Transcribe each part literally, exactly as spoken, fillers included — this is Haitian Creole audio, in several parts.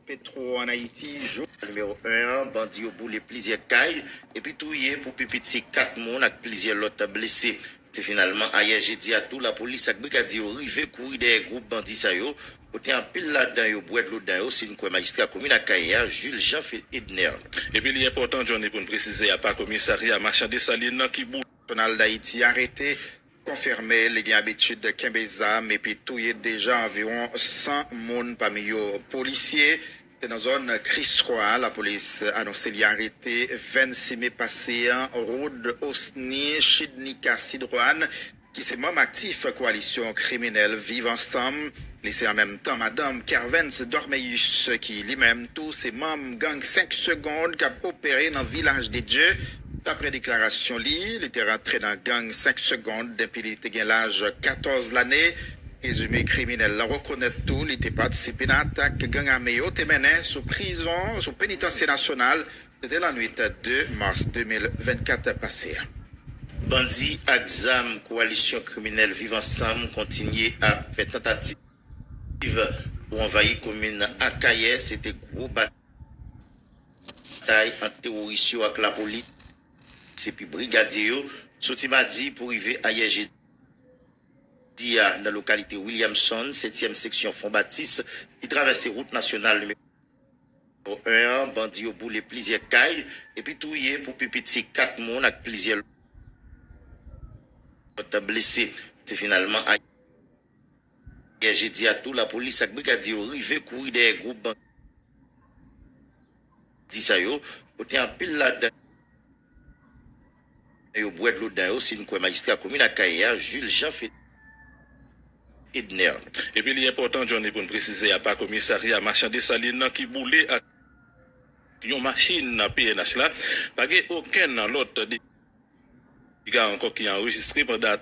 Petro ann Ayiti, jou nimewo en an, bandi yo boule plizyè kay epi touye pou pi piti kat moun ak plizyè lòt blese. Se finalman ayè jedi a tou lapolis ak brigadye yo rive kouri dèyè gwoup bandi sa yo, kote anpil ladan yo bwè dlo dan yo, si n kwè majistra komin Akayè a, Jules Jean Edner. Epi li enpòtan, Johnny, pou n presize, apa komisarya Machan Desalin nan ki boule. Nasyonal Dayiti arete, konfime li gen abitid kenbe zam epi touye deja anviwon san moun, pami yo polisye. Se nan zòn Kris Twa a lapolis anonse li arete vennsis me pase a Rod Osni Chidnika Sidroine, ki se manm aktif kowalisyon kriminèl Viv Ansanm. Li se an menm tan madanm Kervens Dormeus, ki li menm tou se manm gang senk Segonn k ap opere nan Vilaj de Dye. Dapre deklarasyon li, li te rantre nan gang senk Segonn depi li te gen laj katòz lane. Prezime kriminèl la rekonèt tou li te patisipe nan atak gang ame yo te mennen sou prizon, sou penitansye nasyonal. Se te lannwit de mas de mil vennkat pase a. Bandi ak zam kowalisyon kriminèl Viv Ansanm kontinye ap fè tantativ pou anvayi komin Akayè. Se te gwo batay ant teworis yo ak lapolis epi brigadye yo, soti madi pou rive ayè jedi a nan lokalite Williamson, setyèm seksyon Fon Batis, ki travèse wout nasyonal nimewo en an, bandi yo boule plizyè kay epi touye pou pi piti kat moun ak plizyè lòt blese. Se finalman ayè jedi a tou lapolis ak brigadye yo rive kouri dèyè gwoup bandi sa yo, kote anpil ladan yo bwè dlo dan yo, si n kwè majistra komin Akayè a, Jules Jean Edner. Epi li enpòtan, Johnny, pou n presize, apa komisarya Machan Desalin nan ki boule ak yon machin P N H la, pa gen okenn lòt dega ankò ki anrejistre pandan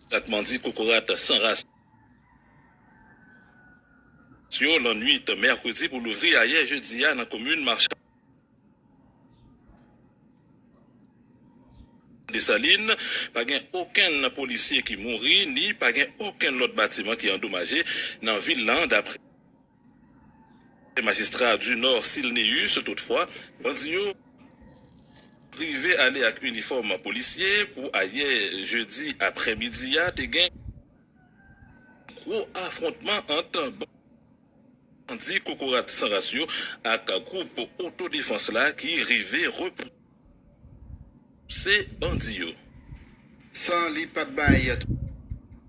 atak bandi kokorat san ras yo lannwit mèkredi pou louvri ayè jedi a nan komin Machan Desalin. Pa gen okenn polisye ki mouri, ni pa gen okenn lòt batiman ki andomaje nan vil lan, dapre majistra Dunor Silneus. Toutfwa, bandi yo rive ale ak inifòm polisye pou ayè jedi aprèmidi a te gen gwo afwontman ant bandi kokorat san ras yo ak gwoup otodefans la ki rive repouse bandi yo. San li pa t bay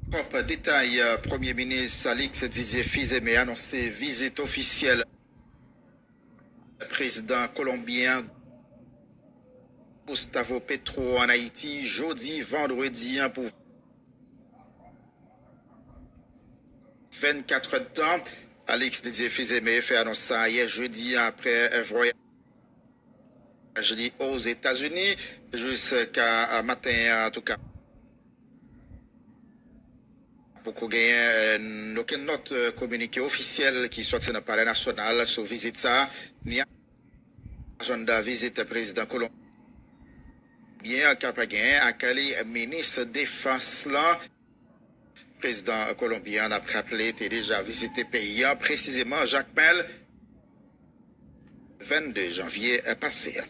twòp detay, Premye Minis Alix Didier Fils-Aimé anonse vizit ofisyèl prezidan kolonbyen an Gustavo Petro ann Ayiti jodi vandredi a pou vennkat èdtan. Alix Didier Fils-Aimé fè anons sa a yè jedi a aprè vwayaj li Ozetazini jiska maten an, antouka. Poko genyen, euh, okenn nòt, euh, kominike ofisyèl ki sòti nan Palè Nasyonal sou vizit sa a, ni ajanda vizit prezidan kolonbyen an k ap genyen ak li minis defans lan. Prezidan kolonbyen an, n ap raple, te deja vizite peyi an, presizeman Jakmèl, vennde janvye pase a.